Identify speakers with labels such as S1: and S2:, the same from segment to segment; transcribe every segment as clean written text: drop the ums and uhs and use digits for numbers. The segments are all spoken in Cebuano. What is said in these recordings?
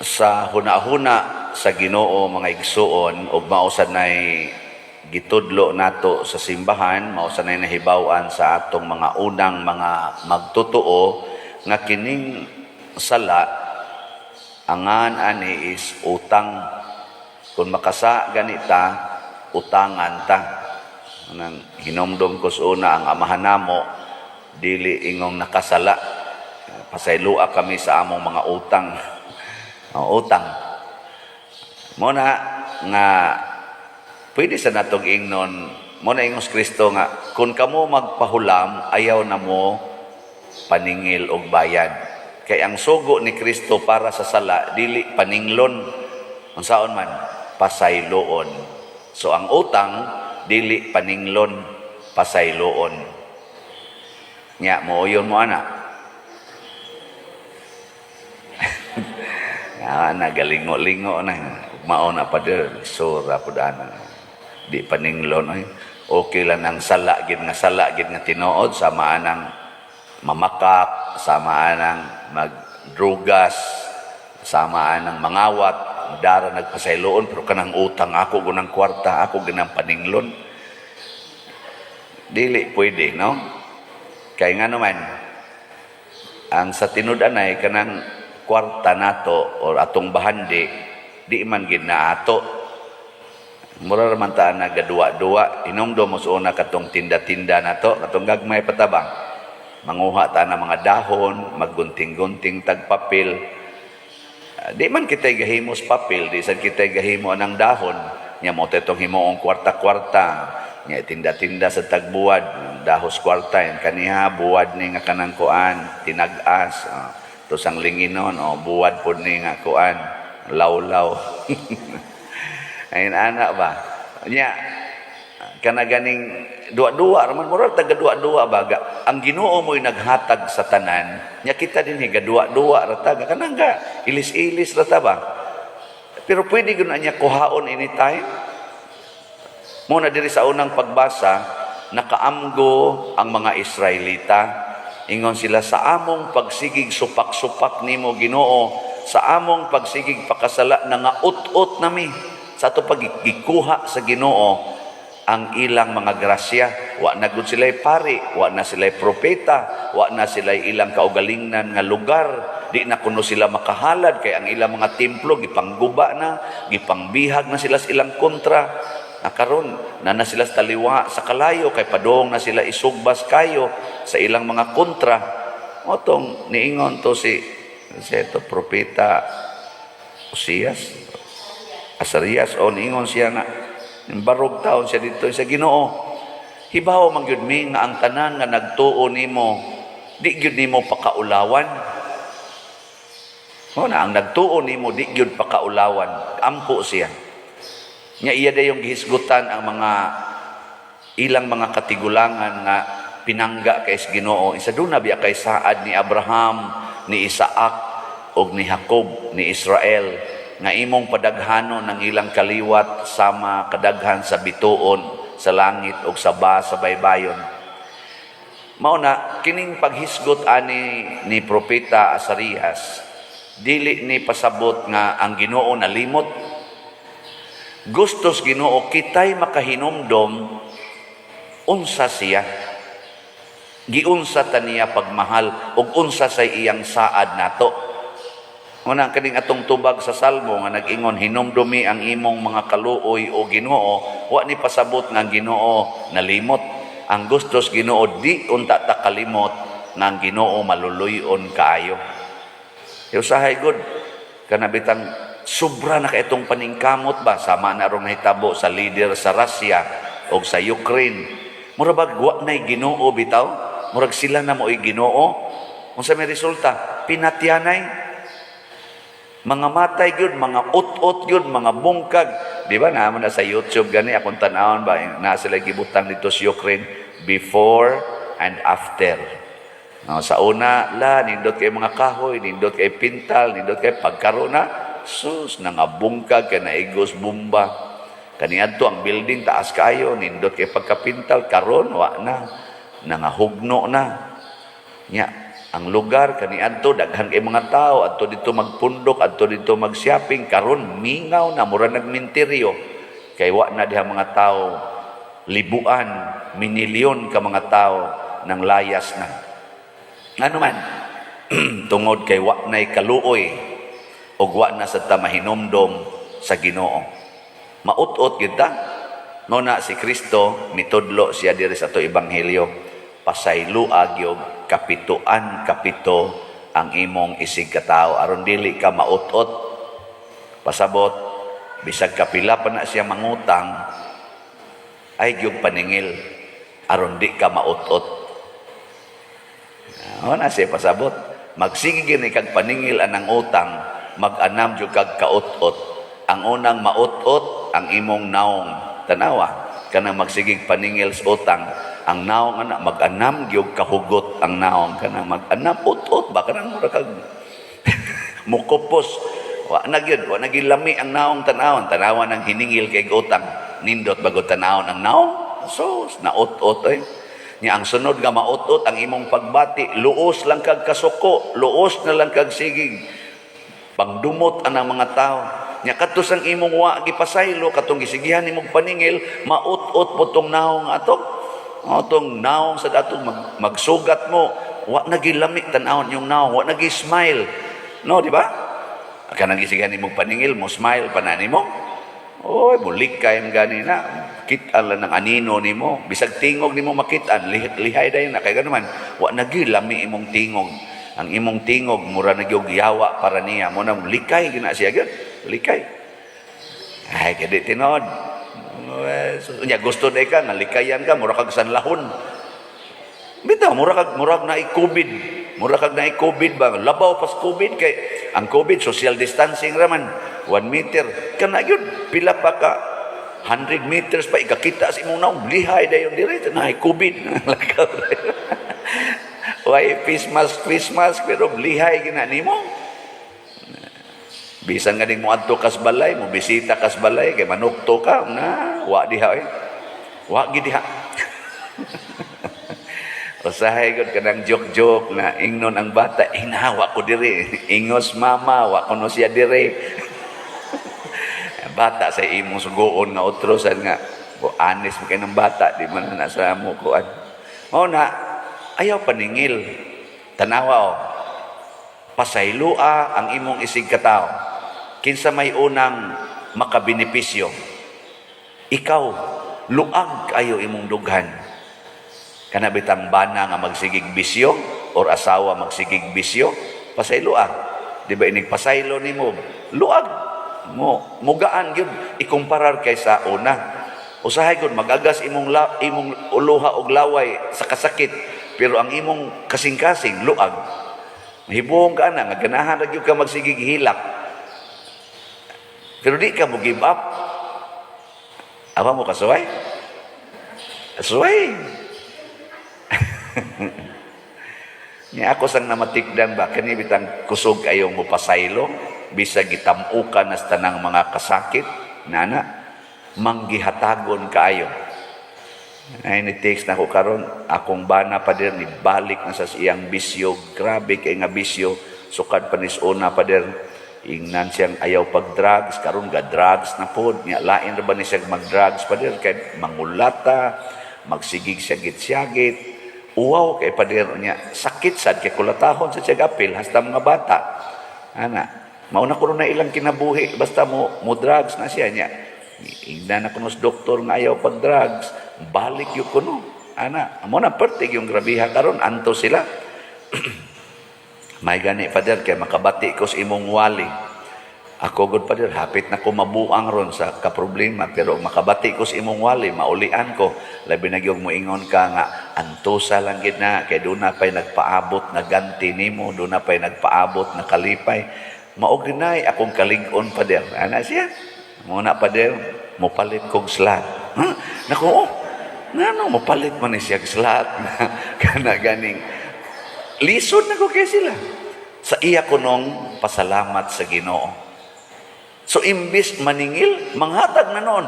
S1: Sa huna-huna sa Ginoo, mga igsuon, ug mao sad nay gitudlo nato sa simbahan, mao sad nay nahibaw-an sa atong mga unang mga magtotoo nga kining sala, angan ani is utang. Kung makasa ganita, utangan ta. Nang hinomdom ko sa una, ang amahan namo dili ingong nakasala. Pasaylua kami sa among mga utang. Oh, utang. Mo na nga pwede sa natong ingnon, mo na ingos Kristo nga kung kamo magpahulam, ayaw na mo paningil og bayad. Kay ang sugo ni Kristo para sa sala dili paninglon. Unsaon man? Pasayloon. So ang utang dili paninglon, pasayloon. Nya mooyon mo ana. Ah, nagalingo-lingo na. Mao na pa dir, sura pud ana. Di paninglon ay. Okay lang ang sala gid nga tinuod, sama anang mamakak, sama anang magdrugas, sama anang mangawat, dara nagpasayloon, pero kanang utang, ako gunang kwarta, ako ginang paninglon. Dili pwede, no? Kay nga naman, ang sa tinud-anay kanang kwarta nato or atong bahandi, di man gid na ato. Mura ra man ta nagaduwa-duwa. Hinumdom mo sa una katong tinda-tinda nato, katong gagmay patabang. Manguha ta na mga dahon, maggunting-gunting tag papel. Ah, di man kita'y gahimos papel, di sad kita'y gahimo anang dahon. Nya mo itong himuong kwarta-kwarta. Nya tinda-tinda sa tagbuwad, dahos kwarta yan kaniha, buwad ni nga kanang kuan, tinag-as. Oh. Tos ang linginon, oh, buwad pod ni nga kuan, lawlaw. Ayun ana ba? Nya kana ganing duwa-duwa raman, murag taga duwa-duwa ba. Ang Ginoo mo'y naghatag sa tanan nya, kita din higa duwa-duwa ra ta, kanang ga ilis-ilis ra ta ba, pero pwede gyud na niya kuhaon anytime. Mo na diri sa unang pagbasa, nakaamgo ang mga Israelita. Ingon sila, "Sa among pagsigig supak-supak nimo, Ginoo, sa among pagsigig pakasala, nangaut-ut nami." Sa ato pagikuha sa Ginoo ang ilang mga grasya. Wa na gud sila'y pari, wa na sila'y propeta, wa na sila'y ilang kaugalingnan nga lugar. Di na kuno sila makahalad kay ang ilang mga templo gipangguba na, gipangbihag na sila sa ilang kontra. Na karon na na sila sa taliwa sa kalayo kay padong na sila isugbas kayo sa ilang mga kontra. Motong niingon to si ito propeta Osias, Asarias, o niingon siya nga barog taon siya dito sa Ginoo. Hibaw man gyud mi nga ang tanan nga nagtuo nimo, di gyud nimo pakaulawan. Mo na ang nagtuo nimo, di gyud pakaulawan. Ampo siya. Nya iya dayong gihisgutan ang mga ilang mga katigulangan nga pinangga kay Ginoo. Isa duna biya kay saad ni Abraham, ni Isaac ug ni Jacob, ni Israel, nga imong padaghanon ang ilang kaliwat sama kadaghan sa bituon sa langit ug sa ba sa baybayon. Mao na kining paghisgot ani ni propeta Asarias, dili ni pasabot nga ang Ginoo nalimot. Gustos Ginoo kitay makahinumdom unsa siya. Giunsa ta niya pagmahal ug unsa say iyang saad nato. Una kaning atong tubag sa Salmo nga nag-ingon, "Hinumdumi ang imong mga kaluoy, o Ginoo," wa ni pasabot nga ang Ginoo nalimot. Ang gustos Ginoo, di unta ta kalimot nga ang Ginoo maluluy-on kaayo. Usahay gud kana bitang sobra na ka itong paningkamot ba, sama na rong nahitabo sa leader sa Russia o sa Ukraine. Mura bag wa na'y Ginoo bitaw? Murag sila na mo'y Ginoo. Unsa may resulta? Pinatyanay. Mga matay gyud, mga ut-ut gyud, mga bungkag. Di ba naman na sa YouTube gani akong tan-awon ba, na sila gibutang dito sa Ukraine, before and after. No, sa una, la, nindot kay mga kahoy, nindot kay pintal, nindot kay pagkaroon na, sus, nangabungkag kay naigos bomba. Kaniadto ang building taas kayo, nindot kay pagkapintal, karon wa na, nangahugno na. Nya, Ang lugar kaniadto daghan kay mga tao adto dito magpundok, adto dito mag-shopping. Karon mingaw na, mura nagminteryo kay wa na diha mga tao, libuan, minilyon ka mga tao nang layas na. Ano man, tungod kay wa na'y kaluoy ug wa na sa ta mahinumdom sa Ginoo. Maut-ot kita. No na si Kristo mitudlo siya diri sa ato ebanghelyo, pasaylua gyud kapituan kapito ang imong isig katao aron dili ka maut-ot. Pasabot, bisag kapila pa na siya mangutang, ay gyud paningil aron di ka maut-ot. O na siya pasabot. Magsige gini kag paningil anang utang, mag-anam jud kag kaut-ot. Ang unang maut-ot ang imong naong. Tanawa, kanang magsigig paningil sa utang, ang naong ana mag-anam gyud kahugot ang naong, kanang mag-anam ut-ot ba, kanang mura kag mukupos. Wa na gyud, wa na gyud lami ang naong tanawon. Tanawa ng hiningil kay utang. Nindot bago tanawon ang naong. So, naut-ot eh. Nya ang sunod nga maut-ot ang imong pagbati, luos lang kag kasuko, luos na lang kag sigig pangdumot anang mga tao. Nya kadto sang imong wa gipasaylo, katong gisigihan nimong paningil, maut-ot po tong naong ato. Atong naong sa datong magsugat mo, wa na gilami tan-awon yung naong, wa na smile. No, di ba? Kanang gisigihan nimong paningil, mo smile pa na nimo. Oy, bulik kay gani na. Kitaan lang ng anino nimo. Bisag tingog nimo makitaan, lihay dayon na kay ganoon man. Wa na lami imong tingog. Ang imong tingog mura na gyud yawa para niya. Mo na likay gina siya gyud. Likay. Ay, kadi tinuod. So, nya gusto na ka nga likayan ka, mura kag sanlahon. Bitaw mura kag murag naay COVID. Mura kag naay COVID ba? Labaw pas COVID kay ang COVID social distancing raman, 1 meter. Kana gyud pila pa ka 100 meters pa ikakita sa imong naong, lihay dayon dire naay COVID. Lakaw dayon. Why face mask pero lihay gina nimo. Bisan nga ning moadto kas balay, mo bisita kas balay kay manukto ka na wa diha eh. Wa gid diha. Usahay gud kanang joke-joke na ingnon ang bata, inawa ko diri. Ingos mama, wa kuno siya diri. Bata sa imong sugoon nga otro sad nga bo anis mo kay ng bata di man na sa mo kuan. Mao na ayaw paningil. Tanawa oh. Pasaylua ang imong isig katao. Kinsa may unang makabenepisyo? Ikaw, luag kayo imong dughan. Kana bitang bana nga magsigig bisyo or asawa magsigig bisyo, pasayloa. Di ba inig pasaylo nimo, luag mo, mugaan gyud ikumparar kay sa una. Usahay gud magagas imong imong uluha og laway sa kasakit, pero ang imong kasing-kasing luag. Hibuong ka na nga ganahan ra gyud ka magsigig hilak. Pero di ka mo give up. Aba mo kasuway? Kasuway. Nya ako sang namatikdan ba kani bitang kusog ayo mo pasaylo bisag gitam-ukan nas tanang mga kasakit nana manggihatagon kaayo. Ay ni text na ko karon akong bana pader ni balik na sa iyang bisyo, grabe kay nga bisyo sukad pa nis una, pader. Ingnan siyang ayaw pag drugs, karon ga drugs na pod. Nya lain ra ba ni siya mag drugs, pader, kay mangulata, magsigig siya git-siyagit. Uwaw kay pader niya, sakit sad kay kulatahon sa siya gapil hasta mga bata. Ana, mauna ko na ilang kinabuhi basta mo mo drugs na siya niya. Ingnan na kuno sa doktor nga ayaw pag drugs, balik yung kuno. Ana, amo na pertig yung grabiha karon anto sila. May gani, Father, kay makabati ko sa imong wali. Ako gud, Father, hapit na ko mabuang ron sa kaproblema, pero makabati ko sa imong wali, maulian ko. Labi na gyud moingon ka nga antosa lang gid na kay duna pay nagpaabot na ganti nimo, duna pay nagpaabot na kalipay. Mao ginay akong kalig-on, Father. Ana siya. Muna, Father, mopalit kog slot. Huh? Naku, oh, ngano mopalit man ni siya og slot? Kana ganing lisod na ko kay sila. Sa iya ko nung pasalamat sa Ginoo. So imbis maningil, manghatag na noon.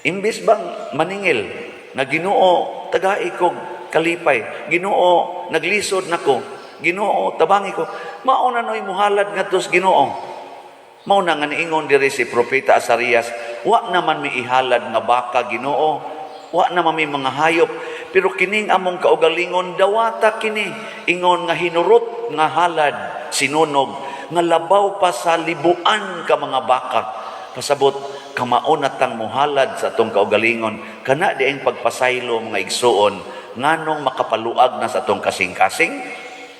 S1: Imbis bang maningil nga Ginoo tagai kog Kalipay. Ginoo, naglisod nako. Ginoo, tabangi ko. Mao na noy muhalad ngadto sa Ginoo. Mao na nga niingon diri si Propeta Azarias, "Wa naman mi ihalad nga baka, Ginoo. Wa naman mi mga hayop, pero kining among kaugalingon dawata kini ingon nga hinurot nga halad sinunog nga labaw pa sa libuan ka mga baka." Pasabot kamao na tang muhalad sa atong kaugalingon. Kana di ang pagpasaylo, mga igsuon, nganong makapaluag na sa atong kasing-kasing,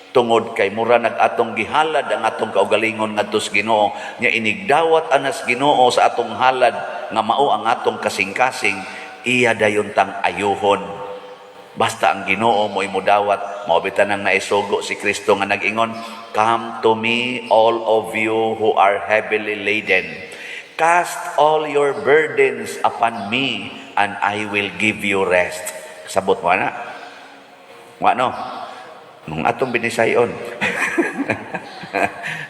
S1: tungod kay mura nag atong gihalad ang atong kaugalingon ngadto sa Ginoo. Nya inigdawat anas Ginoo sa atong halad nga mao ang atong kasing-kasing, iya dayon tang ayuhon. Basta ang Ginoo mo'y mudawat. Mao bitaw nang naisugo si Kristo nga nag-ingon, "Come to me, all of you who are heavily laden. Cast all your burdens upon me and I will give you rest." Sabot mo na? Wa no? Nung atong binisayon.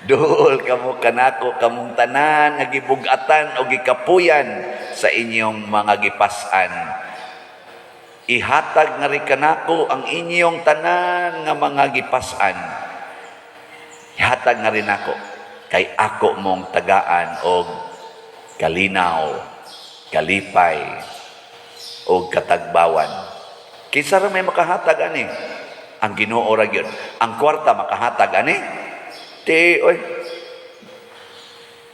S1: "Duol kamo kanako, kamong tanan nga gibugatan o gikapuyan sa inyong mga gipas-an. Ihatag nga rin kanako ang inyong tanan nga mga gipas-an. Ihatag nga rin ako kay ako mong tagaan og kalinaw, kalipay, og katagbawan." Kinsa ra may makahatag ani? Ang Ginoo ra gyud. Ang kwarta makahatag ani? Ti oy.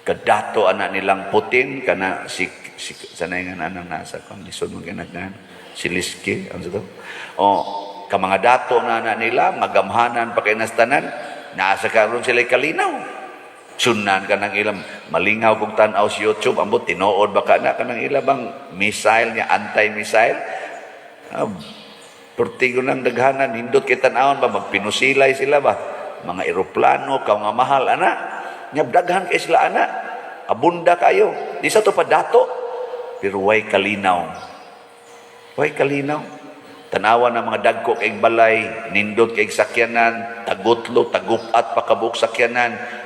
S1: Kadato ana nilang Putin kana si sanay nga anang nasa kon lisod mo ginagnan si Liski ano to? Oh, ka mga dato na na nila magamhanan pa kay nastanan, nasa karon sila kalinaw. Sunan ka ng ilang malingaw kung tan-aw sa YouTube, ambot tinuod ba ka na kanang ila bang missile niya, anti-missile. Ah, pertigo ng daghanan, nindot kay tan-awon ba, magpinusilay sila ba? Mga eroplano, ka mga mahal, ana. Nya daghan kay sila ana. Abunda kayo. Di sa to pa dato. Pero way kalinaw. Way kalinaw. Tanawa ng mga dagko kay balay, nindot kay sakyanan, tagutlo, tagupat pa kabuok sakyanan.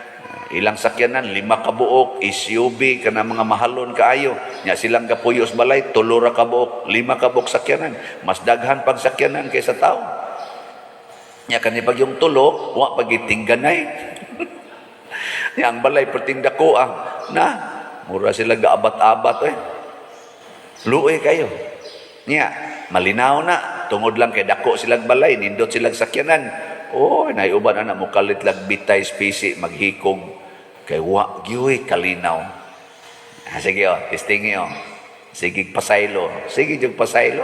S1: Ilang sakyanan, lima kabuok, SUV, kana mga mahalon kaayo. Nya silang gapuyo sa balay, tulo ra kabuok, lima kabuok sakyanan. Mas daghan pang sakyanan kaysa tao. Nya kani pag yung tulo, wa pagitingganay. Nya ang balay perting dako ah. Na, mura sila gaabat-abat eh. Luoy kayo. Nya, malinaw na tungod lang kay dako silang balay, nindot silang sakyanan. Oh, naiuban ana mo kalit lag bitay spisi maghikog kay wa gyuy kalinaw. Ah, sige oh, testingi oh. Sige pasaylo. Sige jud pasaylo.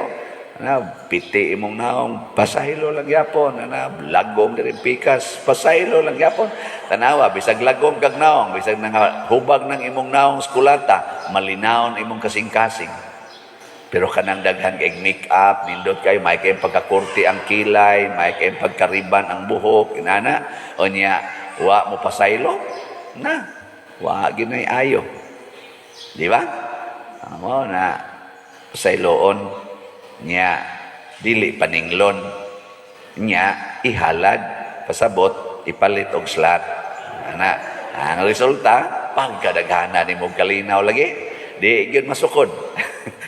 S1: Na piti imong naong, pasaylo lang gyapon. Ana lagom diri pikas, pasaylo lang gyapon. Tanawa bisag lagom kag naong, bisag nang hubag ng imong naong skulata, malinawon imong kasing-kasing. Pero kanang daghan kay make-up, nindot kayo, may kay pagkakurti ang kilay, may kay pagkariban ang buhok, inana. O niya, wa mo pasaylo? Na, wa ginay ayo. Di ba? Amo na pasayloon niya, dili paninglon niya, ihalad, pasabot ipalit og slot ana. Ang resulta, pagkadaghana nimo kalinaw lagi, di gyud masukod.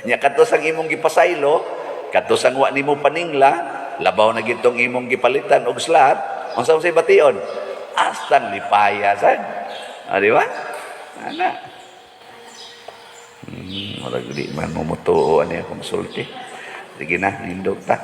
S1: Nya kadto sang imong gipasaylo, kadto sang wa nimo paningla, labaw na gitong imong gipalitan og slot. Unsa say bation? Astang lipaya sad. Ah, di ba ana? Murag di man mo mutuo ani akong sulti. Sige na, nindot ta.